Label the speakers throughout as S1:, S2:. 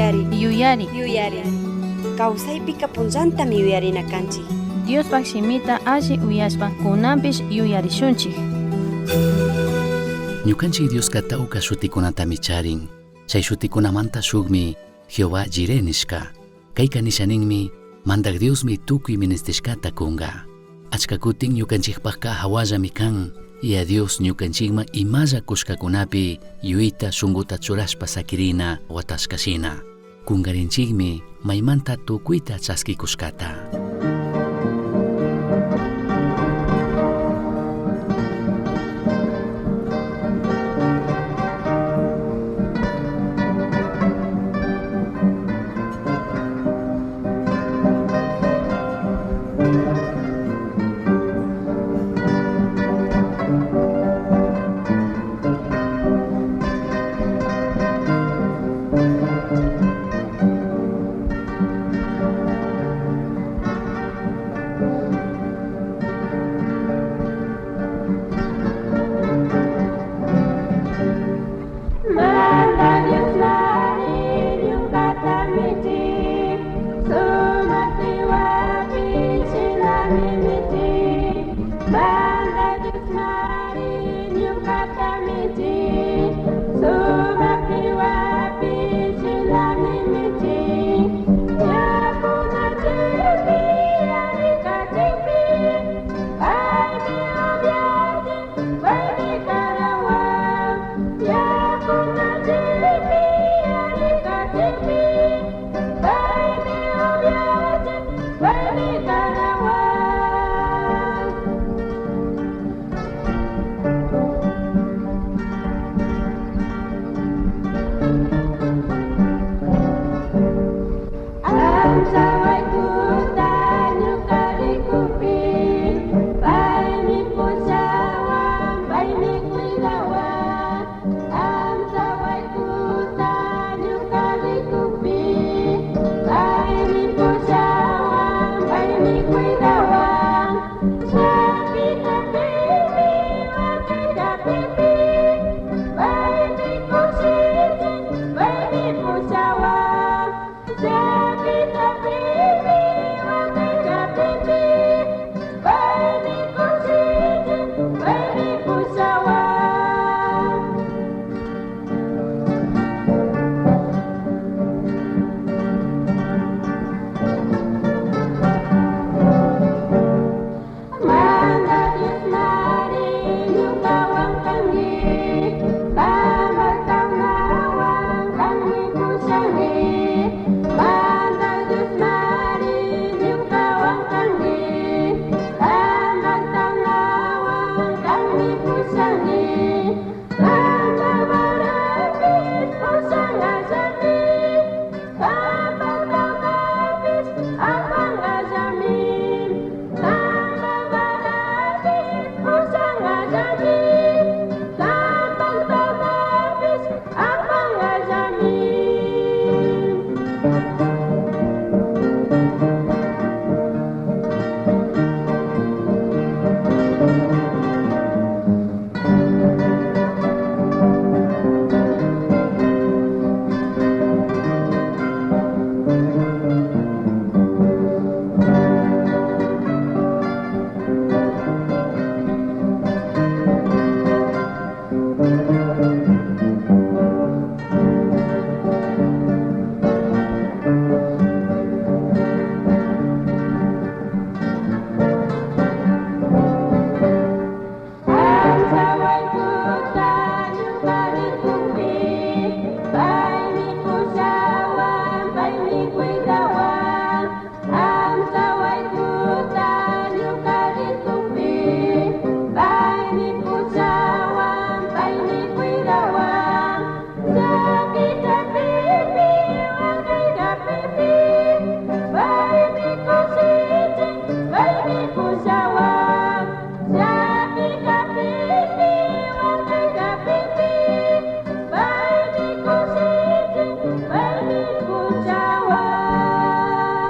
S1: Yuyari.
S2: Yuyari.
S1: Yuyari. Kawsaypika punllantami yuyarina kanchik.
S2: Diospaj shimita alli uyashpa cunanpish yuyarishunchij.
S3: Ñukanchik Dioska tawka shutikunatami charin. Chay shutikunamanta shukmi Jehová Jiré nishka. Kayka nisha ninmi, Mandak Diosmi tukuy ministishkata kunga. Achka kutin ñukanchikpakka hawallami kan, Yaya Dios ñukanchikman imalla kushkakunapi yuyita shunkuta churashpa sakirina watashka shina. Kungarinchikmi maymanta tukuyta chaskikushkata.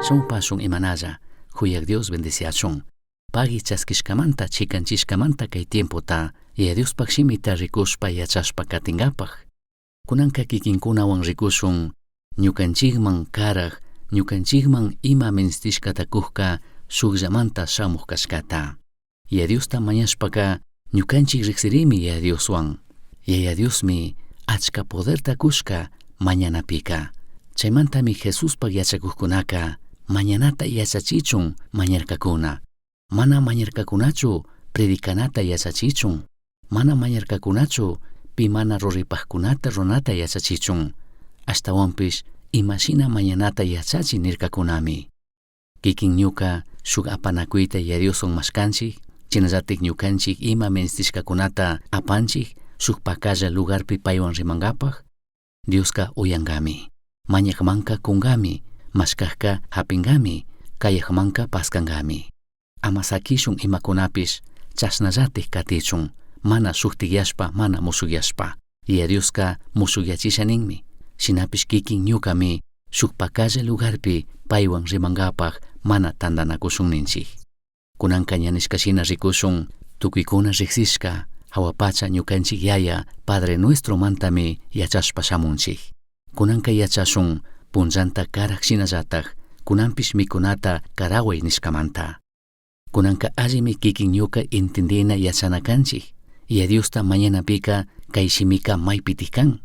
S3: Shamupasun imanalla, huyak Dios bendiciachun. Pagui chaskishkamanta chikanchishkamanta kay tiempota, Yaya Diospaj shimita rikushpa yachashpa katingapaj. Kunanka kikinkunawan rikushun. Ñucanchijman caraj, ñucanchijman ima minishtishcata cujca shujllamanta shamuj cashcata. Yaya Diosta mañashpaca ñucanchij rijsirimi Yaya Dioshuan. Yaya Diosmi achca poderta cushca mañanapica. Chaimantami Jesuspaj yachacujcunaca mañanata yachachichun mañarcacuna. Mana mañarcacunachu predicanata yachachichun. Mana mañarcacunachu pi mana ruripajcunata runata yachachichun. Ashtahuanpish imashina mañanata yachachi nircacunami. Kikin ñuka shuk apanakuyta Yaya Dioswan mashkanchik, shinallatik ñukanchik ima minishtishkakunata apanchik shuk pakalla lugarpi paywan rimankapaj, Dioska uyankami. Mañakmanka kunkami, mashkajka hapinkami, kayakmanka paskankami. Ama sakishun imakunapish chashnallatik katichun, mana shuktikyashpa, mana mushukyashpa. Yaya Dioska mushukyachisha ninmi. Shinapish kikin ñukami shuk pakalla lugarpi paywan rimankapaj mana tantanakushun ninchik. Kunanka ña nishka shina rikushun tukuykuna riksishka jahua pacha ñukanchik Yaya Padre Nuestro mantami yachashpa shamunchik. Kunanka yachashun punllanta karaj shinallataj kunanpish mikunata karaway nishkamanta. Kunanka allimi kikin ñuka intindina yachana kanchik. Yaya Diosta mañanapika kay shimika maypitik kan.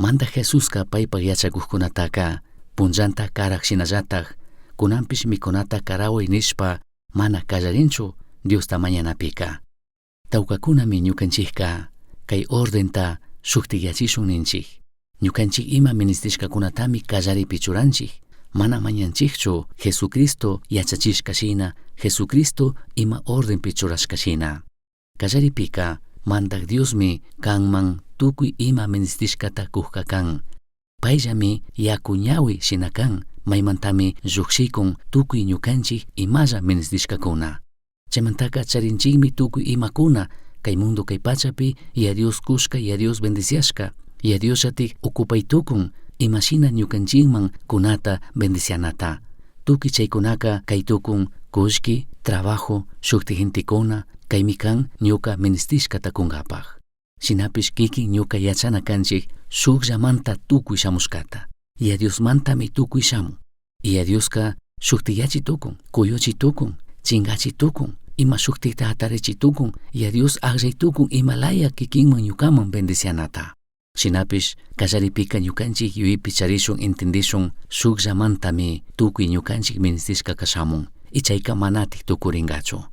S3: Mandaj Jesuska paypak yachakujkunataka punllanta karaj shinallataj kunanpish mikunata karaway nishpa mana kallarinchu Diosta mañanapika. Tawkakunami ñukanchikka kay ordenta shuktikyachishun ninchik. Ñukanchik ima minishtishkakunatami kallaripi churanchik. Mana mañanchikchu Jesucristo yachachishka shina, Jesucristo ima ordenpi churashka shina. Kallaripika Mandaj Diosmi kanman tukuy ima minishtishkata kujka kan. Payllami yaku ñawi shina kan, maymantami llukshikun tukuy ñukanchik imalla minishtishkakuna. Chaymantaka charinchikmi tukuy imakuna kay mundo kay pachapi Yaya Dios kushka, Yaya Dios bendiciashka, Yaya Diosllatik ocupay tukun imashina ñukanchikman kunata bendicianata. Tukuy chaykunaka kay tukun kullki, trabajo, shukti gentekuna, kaymi kan ñuka minishtishkata kunkapaj. Shinapish kikin ñuka yachana kanchik shukllamanta tukuy shamushkata. Yaya Diosmantami tukuy shamun. Yaya Dioska shuktiyachi tukun, kuyuchi tukun, chinkachi tukun, ima shuktikta hatarichi tukun, Yaya Dios akllay tukun imalaya kikinman ñukaman bendicianata. Shinapish kallaripika ñukanchik yuyaypi charishun entendishun shukllamantami tukuy ñukanchik minishtishkaka shamun y chayka manatik tukurinkachu.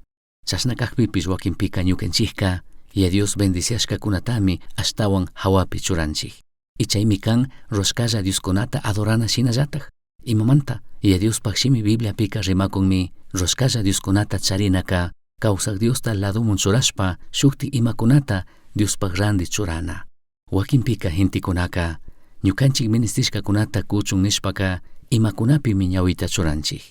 S3: Chashna kakpipish wakinpika ñukanchikka Yaya Dios bendiciashkakunatami ashtawan hawapi churanchik. Y chaymi kan rurashkalla Dioskunata adorana shinallatak. Imamanta Yaya Diospaj shimi Bibliapika rimakunmi rurashkalla Dioskunata charinaka kawsak Diosta ladomun churashpa shukti imakunata Diospaj randi churana. Wakinpika gentekunaka ñukanchik minishtishkakunata kuchun nishpaka imakunapimi ñawita churanchik.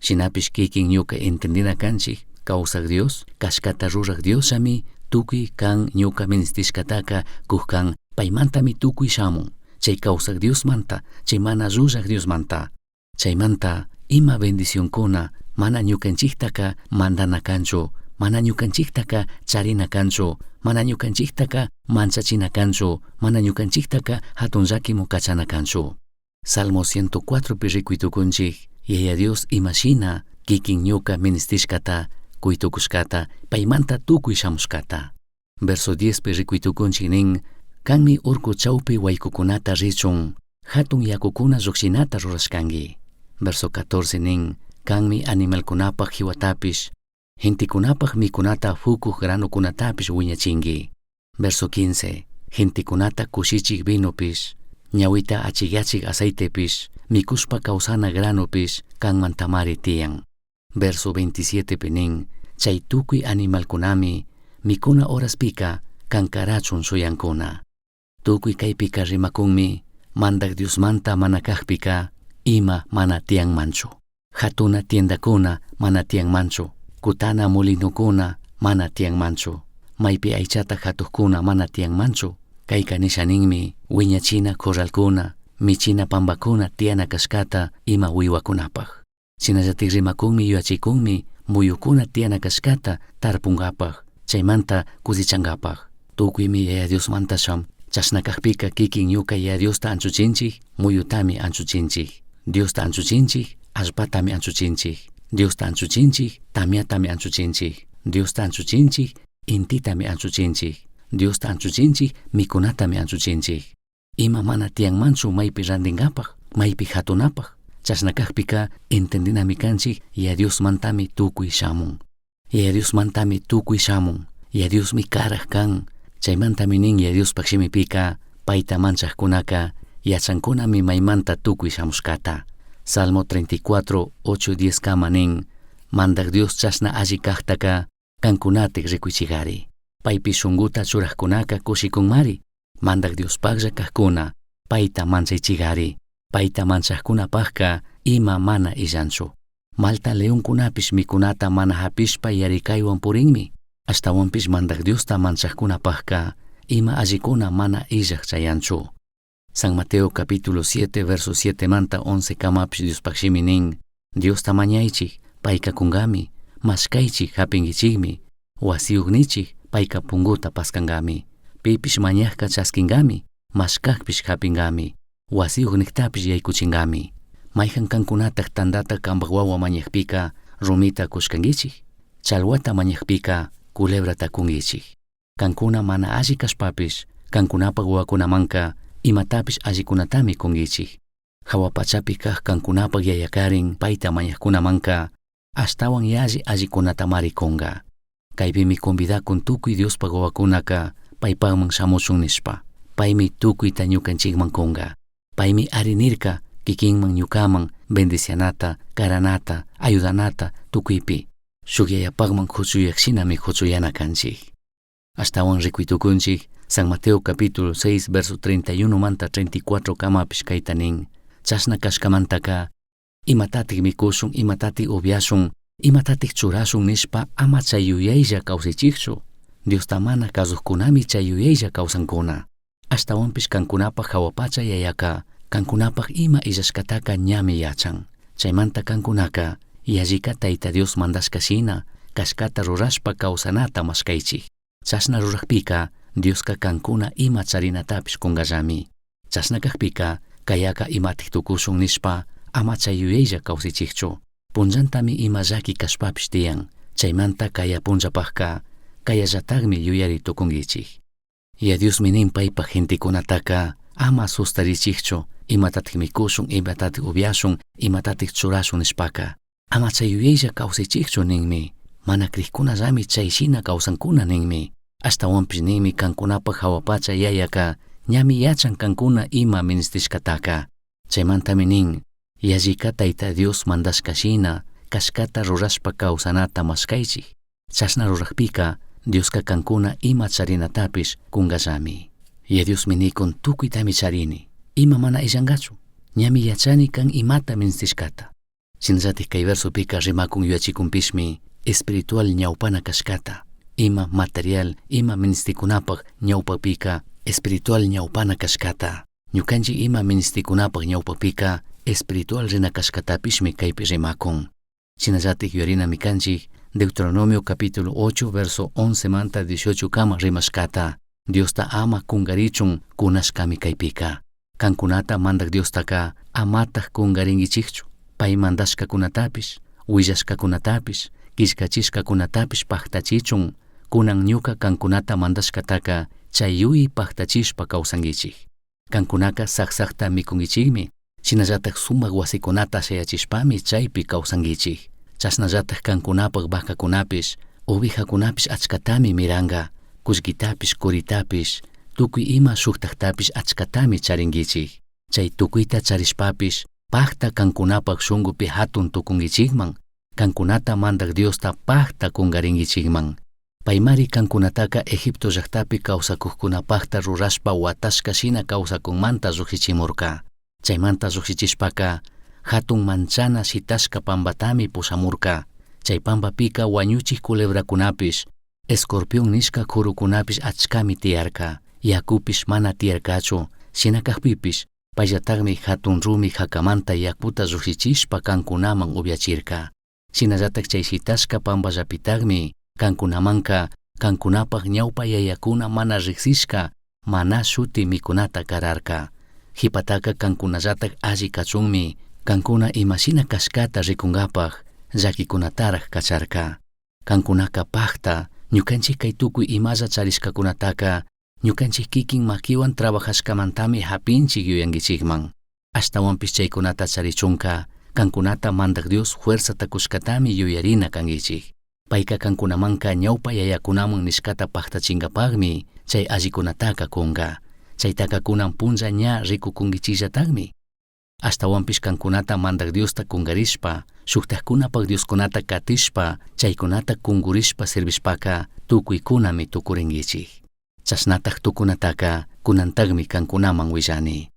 S3: Shinapish kikin ñuka entendina kanchik kawsak Dios, kashkata ruraj Diosllami tukuy kan ñuka minishtishkataka kujkan paymantami tukuy shamun, chay kawsak Diosmanta, chay mana llullak Diosmanta. Chaymanta ima bendicionkuna mana ñukanchiktaka mandana kanchu, mana ñukanchiktaka charina kanchu, mana ñukanchiktaka manchachina kanchu, mana ñukanchiktaka hatun llakimu kachana kanchu. Salmo 104 pi rikuy tukunchik, Yaya Dios imashina kikin ñuka minishtishkata kuy tukushkata, paymanta tukuy shamushkata. Verso 10 pi rikuy tukunchik nin, kanmi urku chawpi waykukunata richun, hatun yakukuna llukshinata rurashkanki. Verso 14 nin, kanmi animalkunapaj jiwatapish, gentekunapaj mikunata fukuj granokunatapish wiñachinki. Verso 15, gentekunata kushichik vinopish, ñawita achikyachik aceitepish, mikushpa kawsana granopish kanmantamari tiyan. Verso 27 pi nin, chay tukuy animalkunami mikuna horaspika kankarachun shuyankuna. Tukuy kaypika rimakunmi, Mandak Diosmanta mana kakpika ima mana tiyanmanchu. Hatuna tiendakuna mana tiyanmanchu, kutana molinokuna mana tiyanmanchu, maypi aychata hatukkuna mana tiyanmanchu. Kayka nisha ninmi wiñachina corralkuna, michina pampakuna tiyana kashkata ima wiwakunapaj. Shinallatik rimakunmi yuyachikunmi muyukuna tiyana kashkata tarpunkapaj, chaymanta kusichankapaj. Tukuymi Yaya Diosmanta sham, chashna kakpika kikin ñuka Yaya Diosta anchuchinchik, Muyutami anchuchinchij. Diosta anchuchinchij, allpatami anchuchinchij. Diosta anchuchinchij, tamiatami anchuchinchij. Diosta anchuchinchij, intitami anchuchinchij. Diosta anchuchinchij, micunatami anchuchinchij. Ima mana tiyanmanchu maypi rantinkapaj, maypi hatunapaj. Chashna kajpika entendinami kanchik Yaya Diosmantami tukuy shamun. Yaya Diosmantami tukuy shamun. Yaya Diosmi karaj kan. Chaymantami nin Yaya Diospaj shimipika payta manchajkunaka yachankunami maymanta tukuy shamushkata. Salmo 34, 8, 10 kama nin, Mandaj Dios chashna alli kajtaka kankunatik rikuichigari. Paypi shunguta churajkunaka kushikunmari. Mandaj Diospajlla kajkuna payta manchaychigari. Payta manchajkunapajka ima mana illanchu. Malta leonkunapish mikunata mana hapishpa yarikaywan purinmi. Ashtawanpish Mandaj Diosta manchajkunapajka ima allikuna mana illaj chayanchu. San Mateo capítulo 7 verso 7 manta 11 kamapish Diospaj shimi nin, Diosta mañaychik, payka kungami, mashkaychik hapinkichikmi, wasiyuqnichik payka punguta paskangami, pipish mañajka chaskingami, mashkajpish hapingami, wasiyuqniqtapish yaykuchingami. Mayhan kankunataj tandata kambaj wawa mañajpika rumita kushkankichik, chalwata mañajpika culebrata kunkichik. Kankuna mana alli kashpapish, kankunapaj wawakunamanka imatapish allikunatami kunkichik. Jahua pachapi kaj kankunapaj yayakarin payta mañajkunamanka ashtawan yalli allikunatamari kunga. Kaypimi convidakun tukuy Diospaj wawakunaka paypajman shamuchun nishpa. Paymi tukuyta ñukanchikman kunga. Paymi ari nirka kikinman ñukaman bendicianata, karanata, ayudanata tukuypi. Shuk yayapajman huchuyaj shinami huchuyana kanchik. Ashtawan rikuy tukunchik San Mateo capítulo 6 verso 31 manta 34 kamapish kayta nin. Chashna kashkamantaka imatatik mikushun, imatatik upiashun, imatatik churashun nishpa ama chay yuyaylla kawsaychikchu. Diosta mana kazujkunami chay yuyaylla kawsankuna. Ashtawanpish kankunapaj jahua pacha yayaka kankunapaj ima illashkataka ñami yachan. Chaymanta kankunaka yallika Tayta Dios mandashka shina kashkata rurashpa kawsanata mashkaychik. Chashna rurajpika Dioska kankuna ima charinatapish kungallami. Chashna kajpika kayaka imatik tukushun nishpa ama chay yuyaylla kawsaychikchu. Punllantami ima llaki kashpapish tiyan. Chaymanta kaya punllapajka kayallatakmi yuyari tukunkichik. Yaya Diosmi nin paypaj gentekunataka ama sustarichikchu imatatik mikushun, imatatik upiashun, imatatik churashun nishpaka. Ama chay yuyaylla kawsaychikchu ninmi. Mana crijkunallami chay shina kawsankuna ninmi. Ashtawanpish ninmi kankunapaj jahua pacha yayaka ñami yachan kankuna ima ministishkataka. Chaymantami nin, yallika Tayta Dios mandashka shina kashkata rurashpa kawsanata mashkaychik. Chashna rurajpika Dioska kankuna ima charinatapish kungallami. Yaya Diosmi nikun tukuytami charini, ima mana illankachu, ñami yachani kan imata ministishkata. Shinallatik kay versopika rimakun yuyachikunpishmi espiritual ñawpana kashkata, ima material, ima ministikunapaj ñawpapika espiritual ñawpana kashkata. Ñukanchik ima ministikunapaj ñawpapika espiritual rina kashkatapishmi kaypi rimakun. Shinallatik yuyarinami kanchik Deuteronomio capítulo 8 verso 11 manta 18 kama rimashkata. Diosta ama kungarichun kunashkami kaypika. Kankunata mandak Diostaka amataj kungarinkichikchu. Pay mandashkakunatapish, willashkakunatapish, killkachishkakunatapish paktachichun kunan ñuka kankunata mandashkataka chay yuyi paktachishpa kawsankichik. Kankunaka saksakta mikunkichikmi, shinallatak sumak wasikunata shayachishpami chaypi kawsankichik. Chashnallatak kankunapak vacakunapish, ovejakunapish achkatami miranka, kullkitapish, kuritapish, tukuy ima shuktaktapish achkatami charinkichik. Chay tukuyta charishpapish, pakta kankunapak shunkupi hatun tukunkichikman, kankunata mandak Diosta pakta kungarinkichikman. Paymari kankunataka Egipto llaktapi kawsakukkunapakta rurashpa watashka shina kawsakunmanta llukshichimurka. Chaymanta llukshichishpaka hatun manchana shitashka pambatami pushamurka. Chay pampapika wañuchik culebrakunapish, escorpión nishka kurukunapish achkami tiyarka. Yakupish mana tiyarkachu. Shina kakpipish payllatakmi hatun rumi hakamanta yakuta llukshichishpa kankunaman upiachirka. Shinallatak chay shitashka pampallapitakmi kankunamanka kankunapaj ñawpa yayakuna mana riksishka maná shuti mikunata kararka. Jipataca cancunallataj alli cachunmi cancuna ima shina cashcata ricungapaj llaquicunataraj cacharca. Cancunaca pajta ñucanchij cai tucui imalla charishcacunataca ñucanchij kikin maquihuan trabajashcamantami japinchij yuyanguichijman. Ashtahuanpish chaicunata charichunca cancunata Mandaj Dios fuerzata cushcatami yuyarina canguichij. Paica cancunamanca ñaupa yayacunaman nishcata pajtachingapajmi chai allicunataca cunga. Chaitaca cunan punlla ña ricucunguichijllatajmi. Ashtahuanpish cancunata Mandaj Diosta cungarishpa, shujtajcunapaj dioscunata catishpa, chaicunata cungurishpa servishpaca tucuicunami tucuringuichij. Chashnataj tucunataca cunantajmi cancunaman huillani.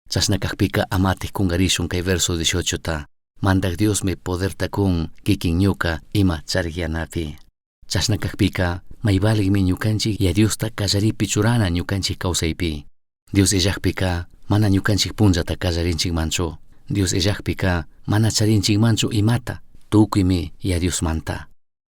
S3: Chashna cajpica amataj cungarishun cai verso 18ta. Mandaj Diosmi poderta cun kikin ñuca ima charijyanapi. Chashna cajpica may valijmi ñucanchij Yaya Diosta callaripi churana ñucanchij causaipi. Dios illajpica mana ñucanchij punllata callarinchijmanchu. Dios illajpica mana charinchijmanchu imata, tucuimi Yaya Diosmanta.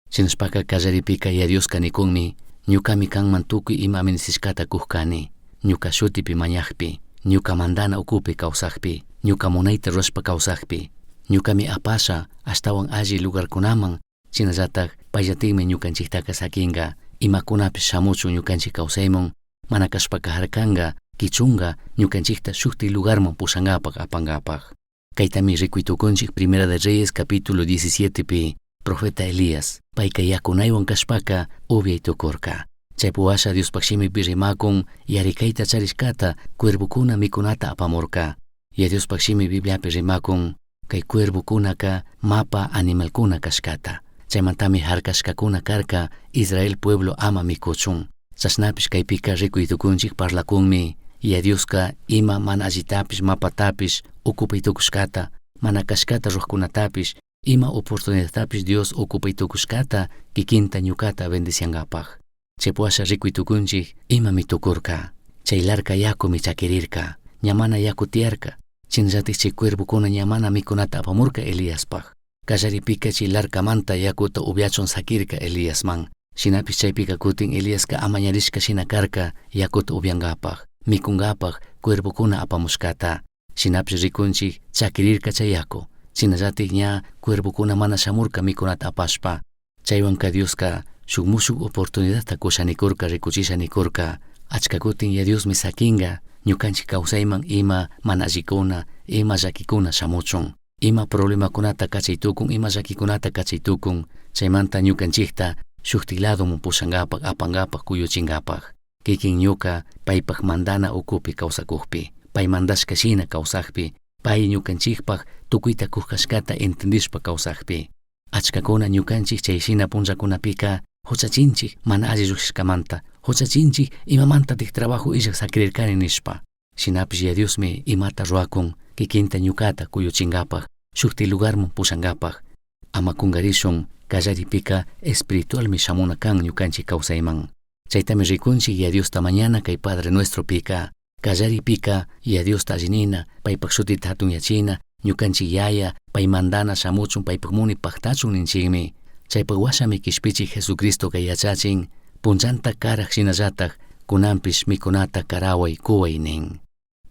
S3: Shinashpaca callaripica Yaya Diosca nicunmi, ñucami canman tucui ima minishtishcata cuj cani, ñuca shutipi mañajpi, ñuca mandana ucupi causajpi, ñuca munaita rurashpa causajpi, ñucami apasha ashtahuan alli lugarcunaman, shinallataj payllatikmi ñucanchijtaca saquinga, imacunapish shamuchun ñucanchij causaiman, mana cashpaca jarcanga, quichunga ñucanchijta shujti lugarman pushangapaj apangapaj. Caitami ricui tucunchij Primera de Reyes capítulo 17 pi, profeta Elías, paica yacunaihuan cashpaca ubiai tucurca. Chaipi huasha Diospaj shimipi rimacun yaricaita charishcata cuervocuna micunata apamurca. Yaya Diospaj shimi Bibliapi rimacun cai cuervocunaca mapa animalcuna cashcata. Chaimantami jarcashcacuna carca Israel pueblo ama micuchun. Chashnapish caipica ricui tucunchij parlacunmi Yaya Diosca ima mana allitapish mapatapish ocupai tucushcata, mana cashcata rurajcunatapish, ima oportunidadtapish Dios ocupai tucushcata kikinta ñucata bendiciangapaj. Chaipi huasha ricui tucunchij imami tucurca. Chai larca yacumi chaquirirca, ña mana yacu tiyarca. Shinallataj chay cuervocuna ña mana micunata apamurca Eliaspaj. Callaripica chay larcamanta yacuta ubiachun saquirca Eliasman. Shinapish chaipica cutin Eliasca amañarishca shina carca yacuta ubiangapaj, micungapaj cuervocuna apamushcata. Shinapish ricunchij chaquirirca chay yacu. Shinallataj ña cuervocuna mana shamurca micunata apashpa. Chaihuanca Diosca shuk mushuj oportunidadta cusha nicurca ricuchisha nicurca. Achca cutin Yaya Diosmi saquinga ñucanchij causaiman ima mana allicuna, ima llaquicuna shamuchun. Ima problemacunata cachai tucun, ima llaquicunata cachai tucun, chaimanta ñucanchijta shujti ladoman pushangapaj, apangapaj, cuyuchingapaj. Kikin ñuca paipaj mandana ucupi causacujpi, pai mandashca shina causajpi, pai ñucanchijpaj tucuita cuj cashcata entendishpa causajpi. Achcacuna ñucanchij chay shina punllacunapica huchachinchij mana alli llujshishcamanta, huchachinchij imamantataj trabajo illaj saquirircani nishpa. Shinapish Yaya Diosmi imata rurakun kikinta ñucata cuyuchingapaj, shujti lugarman pushangapaj. Ama cungarishun callaripika espiritualmi shamuna kan ñucanchij causaiman. Chaitami ricunchij Yaya Diosta mañana cai Padre Nuestro pica, callaripika Yaya Diosta allinina, paipaj shutita hatunyachina, ñucanchij Yaya, pai mandana shamuchun paipaj muni pajtachun ninchikmi. Chaypaj washami kishpichij Jesucristo kay yachachin, punllanta karaj shinallataj kunanpish mikunata karaway kuway nin.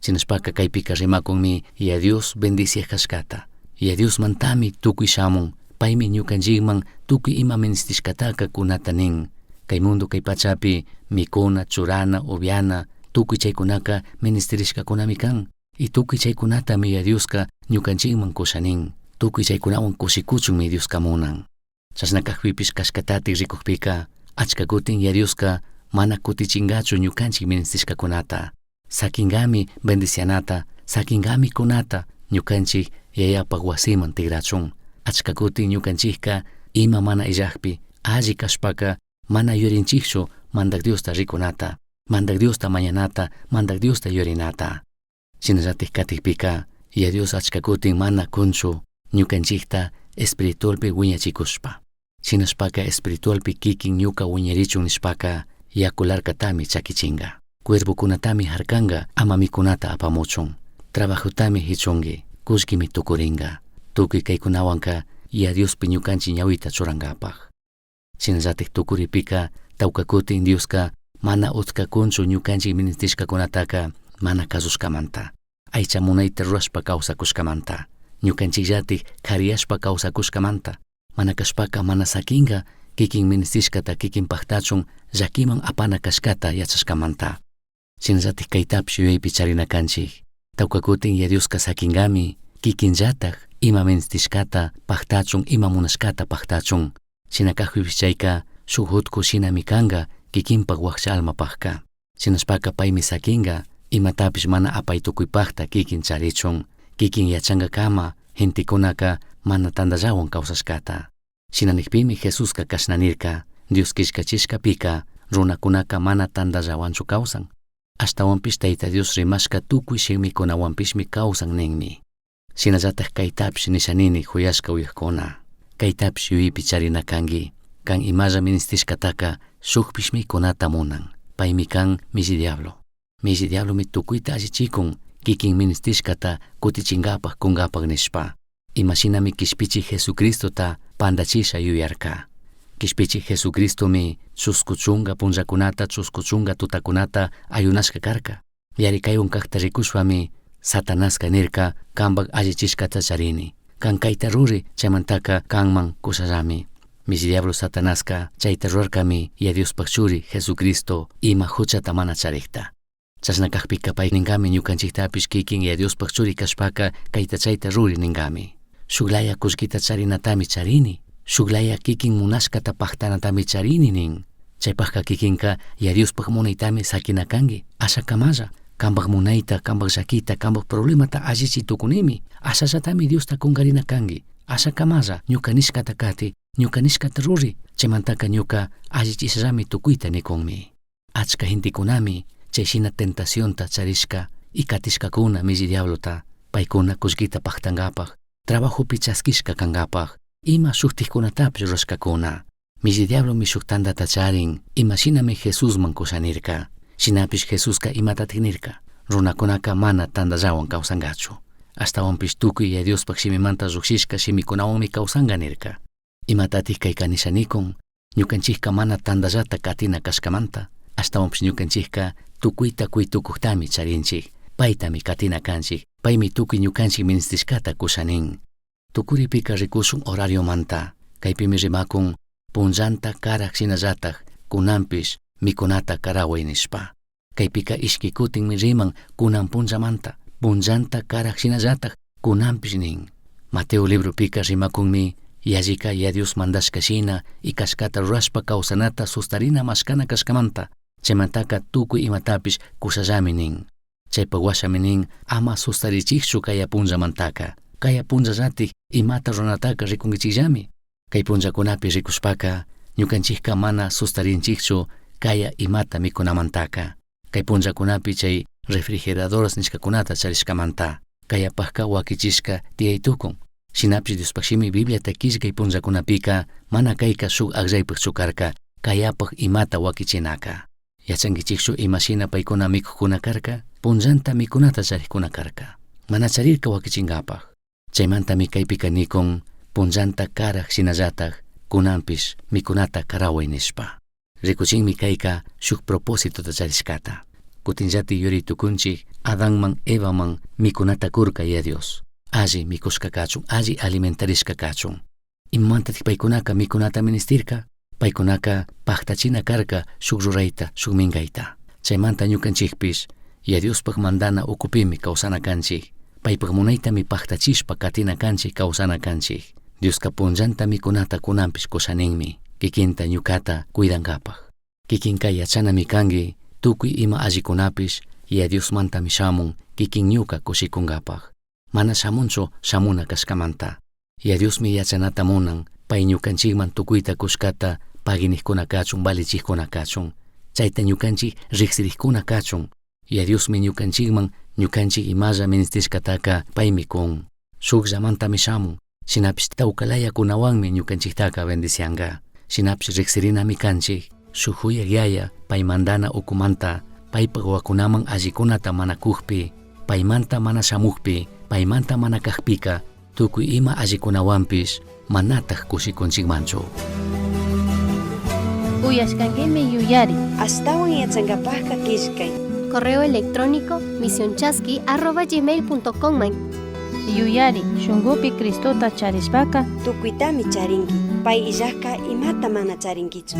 S3: Shinashpaka kaypika rimakunmi Yaya Dios bendiciaj kashkata. Yaya Diosmantami tukuy shamun, paymi ñukanchikman tukuy ima ministishkataka kunata nin. Kay mundo kay pachapi mikuna, churana, upiana, tukuy chaykunaka ministirishkakunami kan. Y tukuy chaykunatami Yaya Dioska ñukanchikman kusha nin. Tukuy chaykunawan kushikuchunmi Dioska munan. Chashna kajpipish kashkatatik rikukpika, achka kutin Yaya Dioska mana kutichingachu ñukanchik ministishkakunata. Saquingami bendicianata, saquingami kunata ñukanchik Yayapaj wasiman tigrachun. Achka kutin ñukanchikka ima mana illajpi, alli kashpaka mana yuyarinchikchu Mandaj Diosta rikunata, Mandaj Diosta mañanata, Mandaj Diosta yuyarinata. Shinallatik katikpika, Yaya Dios achka kutin mana kunchu ñukanchikta espiritualpi wiñachikushpa. Shinashpaka espiritualpi kikin ñuka wiñarichun nishpaka yaku larkatami chakichinga. Cuervokunatami harkanga ama mikunata apamuchun. Trabajotami hichunki, kullkimi tukuringa. Tukuy kaykunawanka Yaya Diospi ñukanchik ñawita churankapaj. Shinallatik tukuripika tawka kutin Dioska mana utkakunchu ñukanchik ministishkakunataka mana kasushkamanta. Aicha munaita rurashpa causacushcamanta. Ñucanchikllatik kariyashpa causacushcamanta. Mana kashpaka mana sakinga kikin ministishkata kikin paktachun llakiman apana kashkata yachashkamanta. Shinallatik kaytapish yuyaypi charina kanchik. Tawka kutin Yaya Dioska sakinkami kikinllatak ima ministishkata paktachun ima munashkata paktachun. Shina kakpipish chayka shuk utku shinami kanka kikinpak wakcha almapakka. Shinashpaka paymi sakinka imatapish mana apay tukuypakta kikin charichun, kikin yachankakama gentekunaka mana tantallawan kawsashkata. Shina nikpimi Jesuska kashna nirka, Dios killkachishkapika runakunaka mana tantallawanchu kawsan, ashtawanpish Tayta Dios rimashka tukuy shimikunawanpishmi kawsan ninmi. Shinallatak kaytapish nisha nini juyashka uyakuna, kaytapish yuyaypi charina kanki, kan imalla ministishkataka shukpishmi kunata munan, paymi kan milli diablo. Milli diablomi tukuyta allichikun kikin ministishkata kutichinkapak kunkapak nishpa. Imashinami kishpichik Jesucristota pandachisha yuyarka. Kishpichik Jesucristomi chusku chunga punllakunata chusku chunga tutakunata ayunashka karka. Yarikaywan kakta rikushpami Satanaska nirka kanpak allichishkata charini. Kan kayta ruri chaymantaka kanman kushallami. Milli diablo Satanaska chayta rurarkami Yaya Diospak churi Jesucristo ima huchata mana charikta. Chashna kakpika pay ninkami ñukanchiktapish kikin Yaya Diospak churi kashpaka kayta chayta ruri ninkami. Shuklaya kullkita charinatami charini, shuklaya kikin munashkata paktanatami charini nin. Chaypakka kikinka Yaya Diospak munaytami sakina kanki, ashakamalla. Kanpak munayta, kanpak llakita, kanpak problemata allichi tukunimi, ashallatami Diosta kunkarina kanki, ashakamalla ñuka nishkata kati, ñuka nishkata ruri, chaymantaka ñuka allichishallami tukuyta nikunmi. Achka gentekunami chay shina tentacionta charishka y katishkakuna milli diablota, paykuna kullkita paktankapak, trabajopi chaskishka kankapak, ima shuktikkunatapish rurashkakuna. Milli diablomi shuk tandata charin, imashinami Jesusman kushanirka. Shinapish Jesuska imatatik nirka, runakunaka mana tantallawan kawsankachu. Ashtawanpish tukuy Yaya Diospak shimimanta llukshishka shimikunawanmi kawsanka nirka. Imatatik kayka nisha nikun, ñukanchikka mana tantallata katina kashkamanta, ashtawanpish ñukanchikka tukuyta kuy tukuktami charinchik, paytami katina kanchik, paymi tukuy ñukanchik ministishkata kusha nin. Tukuripika rikushun horariomanta, kaypimi rimakun punllanta karak shinallatak kunanpish mikunata karaway nishpa. Kaypika ishki kutinmi riman kunan punllamanta, punllanta karak shinallatak kunanpish nin. Mateo libropika rimakunmi yallika Yaya Dios mandashka shina y kashkata rurashpa kawsanata sustarina mashkana kashkamanta, chaymantaka tukuy imatapish kushallami nin. Chaypak washami nin ama sustarichikchu kaya punllamantaka, kaya punllallatik imata ruranataka rikunkichikllami. Kay punllakunapi rikushpaka ñukanchikka mana sustarinchikchu kaya imata mikunamantaka. Kay punllakunapi chay refrigeradoras nishkakunata charishkamanta, kayapakka wakichishka tiyay tukun. Shinapish Diospakshimi Bibliata killkay punllakunapika mana kayka shuk akllaypakchu karka, kayapak imata wakichinaka. Yachankichikchu imashina paykuna mikukkuna karka, punllanta mikunata charikkuna karka. Mana charirka wakichinkapak. Chaymantami kaypika nikun punllanta karak shinallatak kunanpish mikunata karaway nishpa. Rikuchinmi kayka shuk propósitota charishkata. Kutinllati yuri tukunchik Adanman Evaman mikunata kurka Yaya Dios. Alli mikushka kachun, alli alimentarishka kachun. Imamantatik paykunaka mikunata ministirka? Paykunaka paktachina karka shuk rurayta, shuk minkayta. Chaymanta ñukanchikpish Yaya Diospak mandana ukupimi kawsana kanchik. Paypak munaytami paktachishpa katina kanchik, kawsana kanchik. Dioska punllanta mikunata kunanpish kushaninmi, kikinta ñukata cuidankapak. Kikinka yachanami kanki, tukuy ima allikunapish Yaya Diosmantami shamun, kikin ñuka kushikunkapak. Mana shamunchu shamuna kashkamanta. Yaya Diosmi yachanata munan, pay ñukanchikman tukuyta kushkata paginikkuna kachun, valichikkuna kachun. Chayta ñukanchik riksirikkuna kachun. Yaya Diosmi ñukanchikman ñukanchik imalla ministishkataka paymi kun. Shukllamantami shamun. Shinapish tawkalayakunawanmi ñukanchiktaka bendicianka. Shinapish riksirinami kanchik. Shuk huyak yaya pay mandana ukumanta, paypak wawakunaman allikunata mana kukpi, paymanta mana shamukpi, paymanta mana kakpika, tukuy ima allikunawanpish manatak kushikunchikmanchu.
S2: Uyashkankimi yuyari.
S1: Ashtawan yachankapakka killkay.
S4: Correo electrónico misionchasqui@gmail.com man.
S2: Yuyari, shungupi Cristota charishpaka
S1: Tucuitami charinki. Pai illajka imata mana charinkichu.